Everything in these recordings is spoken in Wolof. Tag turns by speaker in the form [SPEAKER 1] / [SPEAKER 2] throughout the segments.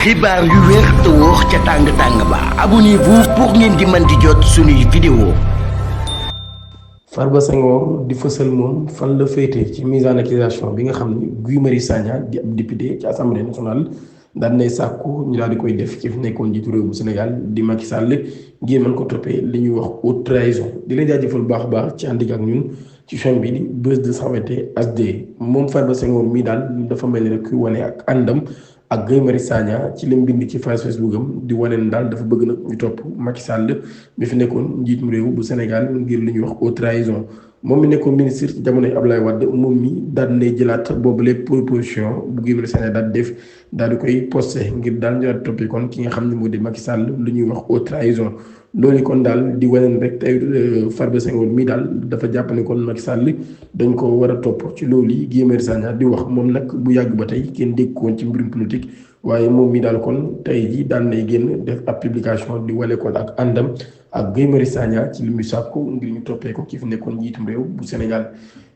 [SPEAKER 1] xibaar yu wér te wóor ca tàng-tàng ba abonnez-vous pour ngeen di mën di jot suñuy vidéo.
[SPEAKER 2] Farba Senghor di fësal moom fan la féete ci mise en accusation bi nga xam ni Guy Marius Sagna di ab député ci assemblée nationale daan nay sàkku ñu daal di koy def ci fi nekkoon njiitu réew bu Sénégal di Macky Sall ngir mën ko toppee li ñuy wax haute trahison di la jaajëfal baax a baax ci ànd ak ñun ci chaîne bi di Buzz 221 HD moom Farba Senghor mii daal dafa mel ni rek kuy wane ak àndam ak Guy Marius Sagna ci lim bind ci Facebook am di wane ne daal dafa bëgg nag ñu topp Macky Sall bi fi nekkoon njiitum réew bu Sénégal ngir li ñuy wax haute trahison moom mi nekkoon ministre ci jamonoy Abdoulaye Wade moom mi daal di jëlaat boobu les proposition bu Guy Marius Sagna daal def daal di koy posté ngir daal ñu daal toppee kon ki nga xam ne moo di Macky Sall lu ñuy wax haute trahison loolu kon daal di wane rek tey Farba Senghor mii daal dafa jàpp ne kon Macky Sall dañ ko war a topp ci loolu yi Guy Marius Sagna di wax moom nag bu yàgg ba tey kenn dégg ko woon ci mbirum politique waaye moom mi daal kon tey ji daan nay génn def ab publication di wale kon ak àndam ak Guy Marius Sagna ci li muy sàkku ngir ñu toppee ko ki fi nekkoon njiitum réew bu Sénégal.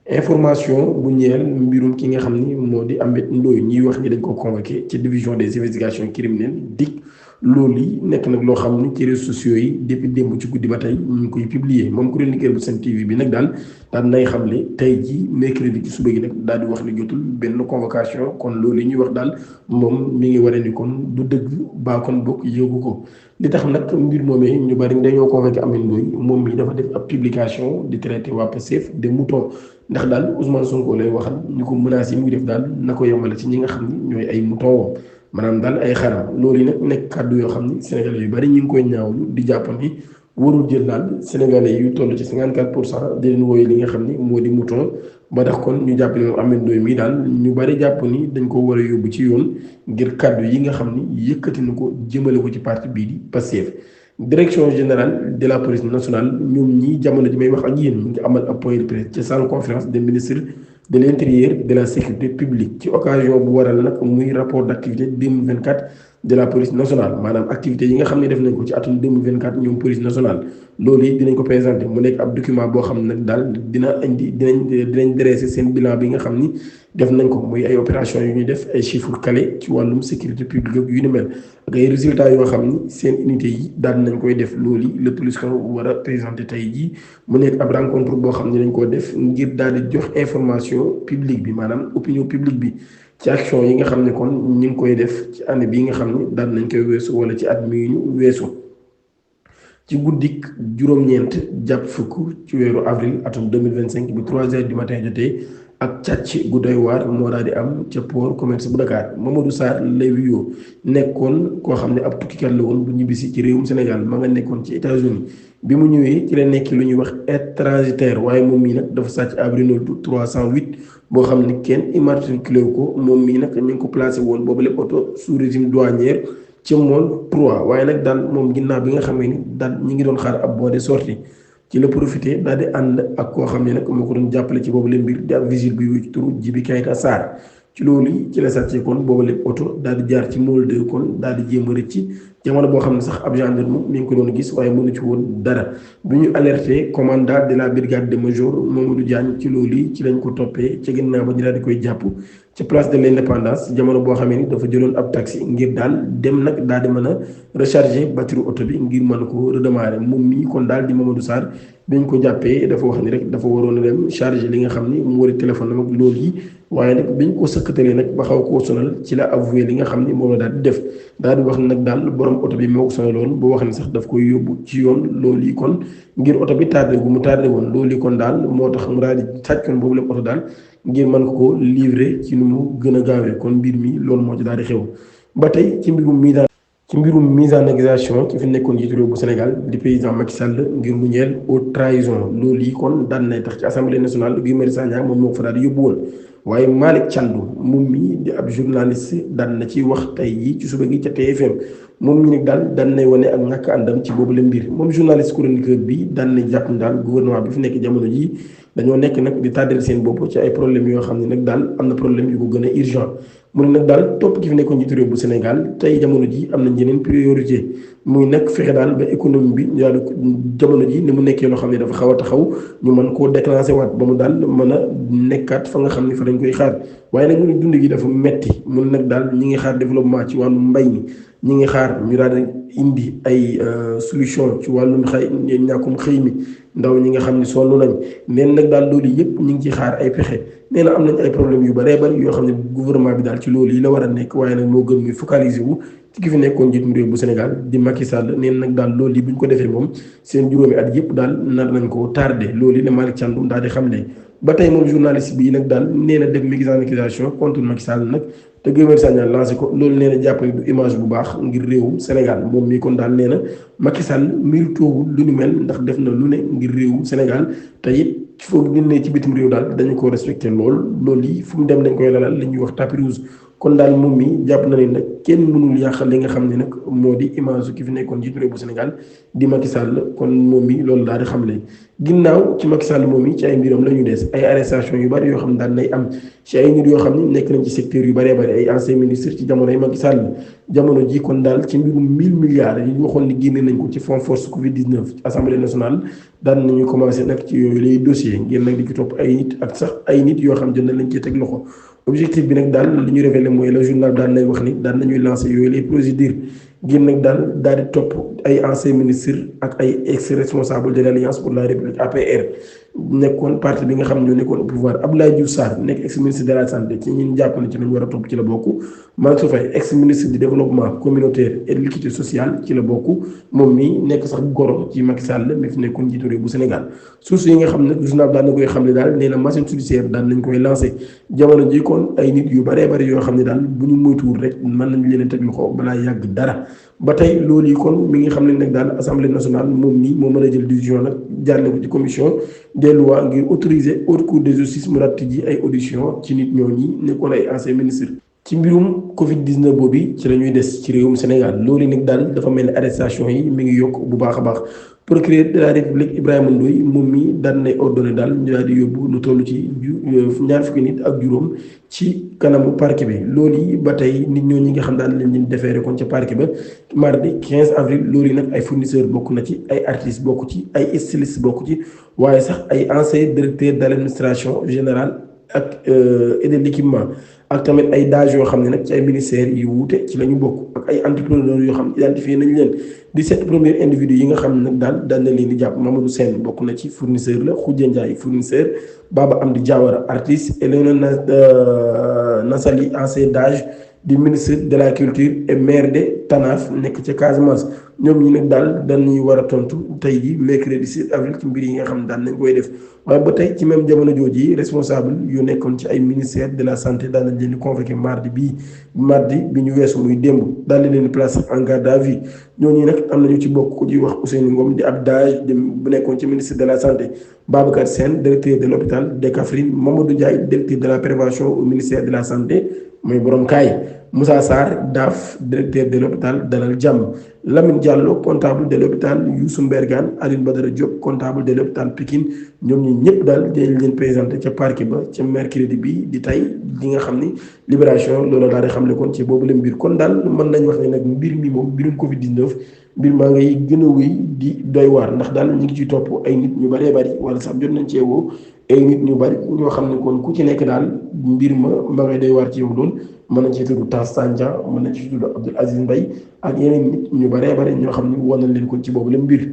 [SPEAKER 2] information bu ñeel mbirum ki nga xam ni moo di Ameth Ndoye ñuy wax ni dañ ko convoqué ci division des investigations criminelles DIC loolu yi nekk nag loo xam ni ci réseaux sociaux yi depuis démb ci guddi ba tey ñu ngi koy publier moom chroniqueur bu Sen TV bi nag daal nay xam ne tey ji mercredi ci suba gi nag daal di wax ni jotul benn convocation kon loolu yi ñuy wax daal moom mi ngi waree ni kon du dëgg baa kon bokk yëgu ko li tax nag mbir moomee ñu bari dañoo convoqué Ameth Ndoye moom mi dafa def ab publication di traité waa Pastef des moutons ndax daal Ousmane Sonko lay waxal ñu ko menaces yi muy def daal na ko yemale ci ñi nga xam ni ñooy ay mouton woom maanaam daal ay xaram loolu yi nag nekk kàddu yoo xam ni sénégalais yu bari ñu ngi koy ñaawlu di jàpp ni warul jël daal sénégalais yu toll ci 54% di leen wooyu li nga xam ni moo di mouton ba tax kon ñu jàpp ne moom Ameth Ndoye mii daal ñu bari jàpp ni dañ ko war a yóbbu ci yoon ngir kàddu yi nga xam ni yëkkati na ko jëmale ko ci parti bii di Pastef. direction générale de la police nationale ñoom ñii jamono ji may wax ak yéen ñu ngi amal ab point de presse ci salle conférence des ministres de l' intérieur de la sécurité publique ci occasion bu waral nag muy rapport d' activité 2024 de la police nationale maanaam activité yi nga xam ne def nañ ko ci atum 2024 ñoom police nationale loolu yi dinañ ko présenté mu nekk ab document boo xam ne nag daal dinañ dresser seen bilan bi nga xam ni def nañ ko muy ay opération yu ñuy def ay chiffres clés ci wàllum sécurité publique ak yu ni mel ak ay résultats yoo xam ni seen unité yi daal nañ koy def loolu yi le police ko war a présenté tey jii mu nekk ab rencontre boo xam ne dañ koo def ngir daal di jox information publique bi maanaam opinion publique bi ci action yi nga xam ne kon ñu ngi koy def ci année bii nga xam ne daal nañ koy weesu wala ci at mi ñu weesu ci guddik juróom-ñeent jàpp fukk ci weeru avril atum 2025 bi 3 heures du matin jotee ak càcc gu doy waar moo daal di am ca port commerce bu Dakar Mamadou Sarr lay wuyoo nekkoon koo xam ne ab tukkikat la woon bu ñibbisi ci réewum Sénégal ma nga nekkoon ci États-Unis bi mu ñëwee ci la nekk lu ñuy wax transitaire waaye moom mii nag dafa sàcc ab Renault 308 boo xam ne kenn immatriculé ko moom mii nag ñu ngi ko placé woon boobu lépp oto sous régime douanière ci Môle 3 waaye nag daal moom ginnaaw bi nga xamee ni daal ñi ngi doon xaar ab bon de sortie ci la profité daal di ànd ak koo xam ne nag moo ko doon jàppale ci boobu la mbir di ab vigile bi ci turu Jibi Kayta Sarr ci loolu ci la sàccee kon boobu lépp oto daal di jaar ci Môle 2 kon daal di jéem a rëcc jamono boo xam ne sax ab gendarme mi ngi ko doon gis waaye mënu ci woon dara bi ñu alerté commandant de la brigade de major Mamadou Diagne ci loolu ci lañ ko toppee ca ginnaaw ba ñu daal di koy jàpp ci place de l' indépendance jamono boo xamee ni dafa jëloon ab taxi ngir daal dem nag daal di mën a recharger batterie oto bi ngir mën ko redémarrer moom mii kon daal di Mamadou Sarr bi ñu ko jàppee dafa wax ni rek dafa waroon a dem charger li nga xam ni mu war a téléphone am ak loolu yi waaye nag bi ñu ko sëkkatalee nag ba xaw koo sonal ci la avoué li nga xam ni moom la daal di def daal di wax nag daal borom oto bi moo ko sonaloon boo wax ne sax daf koy yóbbu ci yoon loolu yi kon ngir oto bi tardé gu mu tardé woon loolu yi kon daal moo tax mu daal di sàccoon boobu lépp oto daal ngir mën ko livrer ci nu mu gën a gaawee kon mbir mi loolu moo ci daal di xew ba tey ci mbirum mise en accusation ci fi nekkoon jiitu réew bu Sénégal di président Macky Sall ngir mu ñeel haute trahison loolu yi kon daan nay tax ci assemblée nationale Guy Marius Sagna moom moo ko fa daal di yóbbu woon waaye Malick Thiandoum moom mi di ab journaliste daan na ci wax tey yi ci suba gi ca TFM moom mi nag daal daan nay wane ak ñàkk àndam ci boobu la mbir moom journaliste chroniqueur bi daan na jàpp ni daal gouvernement bi fi nekk jamono ji dañoo nekk nag di tàddal seen bopp ci ay problèmes yoo xam ne nag daal am na problème yu ko gën a urgent mu ne nag daal topp ki fi nekkoon njiitu réew bu Sénégal tey jamono ji am nañ yeneen priorité muy nag fexe daal ba économie bi daal jamono ji ni mu nekkee loo xam ne dafa xaw a taxaw ñu mën koo déclenché waat ba mu daal mën a nekkaat fa nga xam ne fa dañ koy xaar waaye nag mu ne dund gi dafa metti mu ne nag daal ñi ngi xaar développement ci wàllu mbay mi ñi ngi xaar ñu daal di indi ay solution ci wàllum ñàkkum xëy mi ndaw ñi nga xam ne sonn nañ neen nag daal loolu yëpp ñu ngi ci xaar ay pexe nee na am nañ ay problème yu bëree bëri yoo xam ne gouvernement bi daal ci loolu yi la war a nekk waaye nag moo gën muy focaliser wu ci ki fi nekkoon njiitum réew bu Sénégal di Macky Sall neen nag daal loolu yi bu ñu ko defee moom seen juróomi at yëpp daal nar nañ ko tardé loolu yi la Malick Thiandoum daal di xam ne ba tey moom journaliste bii nag daal nee na def mise en accusation contre Macky Sall nag te Guy Marius Sagna lancé ko loolu nee na jàppale du image bu baax ngir réewu Sénégal moom mii kon daal nee na Macky Sall mbir toogul lu ni mel ndax def na lu ne ngir réewu Sénégal te it foog génnee ci bitim réew daal dañu ko respecté loolu yi fu mu dem dañ koy lalal li ñuy wax tapis rouge kon daal moom mi jàpp na ne nag kenn mënul yàqal li nga xam ne nag moo di image ki fi nekkoon njiitu réew bu Sénégal di Macky Sall kon moom mi loolu daal di xamle ginnaaw ci Macky Sall moom mi ci ay mbiram la ñu des ay arrestation yu bari yoo xam ne daal nay am ci ay nit yoo xam ne nekk nañ ci secteur yu bëree bëri ay ancien ministre ci jamonoy Macky Sall jamono ji kon daal ci mbirum 1000 milliards yi ñu waxoon ni génne nañ ko ci fonds force Covid 19 ci assemblée nationale daan nañu commencé nag ci yooyu lay dossier ngir nag di ci topp ay nit ak sax ay nit yoo xam jënd lañ cee teg loxo objectif bi nag daal li ñu révélé mooy le journal daan lay wax ni daan nañuy lancé yooyu les procédures ngir nag daal di topp ay anciens ministres ak ay ex responsables de l'Alliance pour la République APR nekkoon parti bi nga xam ne ñoo nekkoon au pouvoir Abdoulaye Diouf Sarr nekk ex ministre de la santé ci ñun jàpp na ci lañu war a topp ci la bokk Mansour Faye ex ministre du développement communautaire et de l'équité sociale ci la bokk moom mi nekk sax goro ci Macky Sall mi fi nekkoon njiitu réew bu Sénégal source yi nga xam ne journal daan na koy xam ne daal nee na machine judiciaire daan nañ koy lancé jamono ji kon ay nit yu bëree bëri yoo xam ne daal bu ñu moytuwul rek mën nañ leen teg loxo balaa yàgg dara ba tey loolu yi kon mi ngi xam ne nag daal assemblée nationale moom nii moo mën a jël décision nag jaarale ko ci commission des lois ngir autoriser haute cour de justice mu ratti ji ay audition ci nit ñooñi nekkoon ay ancien ministre ci mbirum Covid 19 boobu ci la ñuy des ci réewum Sénégal loolu nag daal dafa mel ni arrestation yi mi ngi yokk bu baax a baax procureur de la république Ibrahima Ndoye moom mi daan nay ordonné daal ñu daal di yóbbu lu toll ci ñaar fukki nit ak juróom ci kanamu parquet bi loolu yi ba tey nit ñoo ñi nga xam daal lañ leen defeere kon ca parquet ba mardi 15 avril loolu yi nag ay fournisseurs bokk na ci ay artistes bokk ci ay stylistes bokk ci waaye sax ay anciens directeurs de l'administration générale ak et de l'équipement ak tamit ay DAGE yoo xam ne nag ci ay ministères yu wuute ci la ñu bokk ak ay entrepreneurs yoo xam ne identifié nañ leen 17 premiers individus yi nga xam ne nag daal daan na leen di jàpp Mamadou Sène bokk na ci fournisseur la Khoudia Ndiaye fournisseur Baba Amdi Diawara artiste et Léona Nassali ancien DAGE du ministre de la culture et maire de Tanaf nekk ca Casamance ñoom ñi nag daal dañuy war a tontu tey ji mercredi 6 avril ci mbir yi nga xam ne daal nañ koy def waaye ba tey ci même jamono jooju yi responsable yu nekkoon ci ay ministère de la santé daal nañ leen di convoqué mardi bi ñu weesu muy démb daal di leen di place en garde à vue ñooñu nag am nañu ci bokk ku ci wax Ousseynou Ngom di ab DAGE bu nekkoon ci ministre de la santé Babacar Sène directeur de l'hôpital de Kaffrine Mamadou Ndiaye directeur de la prévention au ministère de la santé mooy borom kaay Moussa Sarr DAF directeur de l'hôpital Dalal Jàmm Lamine Diallo comptable de l'hôpital Youssou Mbergane Aline Badara Diop comptable de l'hôpital Pikine ñoom ñi ñëpp daal dañ leen présenté ca parquet ba ca mercredi bi di tey li nga xam ni libération loolu daal di xamle kon ci boobu la mbir kon daal mën nañ wax ne nag mbir mi moom mbirum Covid 19 mbir maa ngay gën a wéy di doy waar ndax daal ñu ngi ciy topp ay nit ñu bëree bëri wala sax jot nañ cee woo ay nit ñu bëri ñoo xam ne kon ku ci nekk daal mbir ma ngay doy waar ci yow lool mën nañ ci tudd Tass Tandian mën nañ ci tudd Abdoul Aziz Mbaye ak yeneen nit ñu bëree bëri ñoo xam ne war nañ leen kon ci boobu la mbir.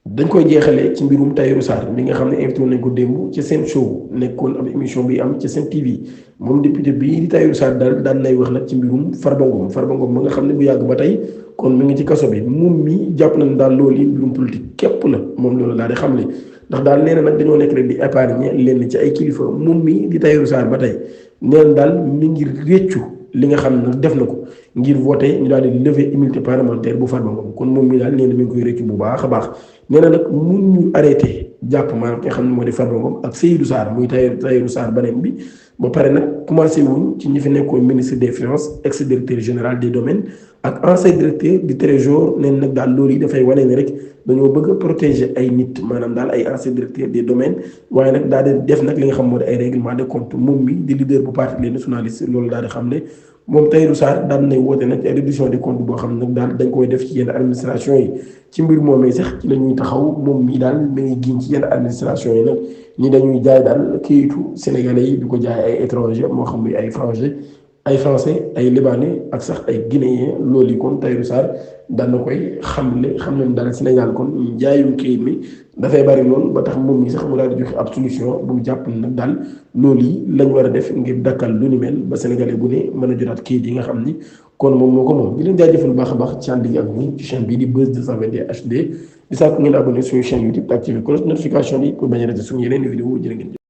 [SPEAKER 2] dañ koy jeexalee ci mbirum Tahirou Sarr mi nga xam ne invité woon nañ ko démb ci seen show nekkoon ab émission bi am ci seen TV moom député bii di Tahirou Sarr daal daan nay wax nag ci mbirum Farba Ngom ma nga xam ne bu yàgg ba tey kon mi ngi ci kaso bi moom mi jàpp nañ daal loolu yi mbirum politique képp la moom loolu daal di xamle ndax daal nee na nag dañoo nekk rek di épargner leen ci ay kilifa moom mi di Tahirou Sarr ba tey nee na daal mi ngi réccu li nga xam ne def na ko ngir voté ñu daal di lever immunité parlementaire bu Farba Ngom kon moom mi daal nee na mi ngi koy réccu bu baax a baax nee na nag mun ñu arrêté jàpp maanaam ki nga xam ne moo di Farba Ngom ak Seydou Sarr muy Tahirou Sarr beneen bi ba pare nag commencé wuñ ci ñi fi nekkoon ministre des finances ex directeur général des domaines ak ancien directeur du trésor neen nag daal loolu yi dafay wane ni rek dañoo bëgg a protéger ay nit maanaam daal ay ancien directeur des domaines waaye nag daal di def nag li nga xam moo di ay règlement de compte moom mi di leader bu parti les nationalistes loolu daal di xam ne moom Tahirou Sarr daal nay woote nag réduction des comptes boo xam ne nag daal dañ koy def ci yenn administration yi ci mbir moomee sax ci la ñuy taxaw moom mii daal mi ngi giñ ci yenn administration yi nag ñi dañuy jaay daal kayitu sénégalais yi di ko jaay ay étranger moo xam muy ay français ay libanais ak sax ay guinéen loolu yi kon Tahirou Sarr daan na koy xam ne daal Sénégal kon jaayum kayit mi dafay bari lool ba tax moom mi sax mu daal di joxe ab solution bu mu jàpp nag daal loolu yi lañ war a def ngir dakkal lu ni mel ba sénégalais bu ne mën a jotaat kayit yi nga xam ni kon moom moo ko moom di leen jaajëfal bu baax a baax ci ànd gi ak ñun ci chaîne bii di Buzz 221 HD di sàkku ngeen abonné suñu chaîne YouTube activé cloche notification yi pour bañ a rater suñu yeneen vidéo jërë ngeen jëf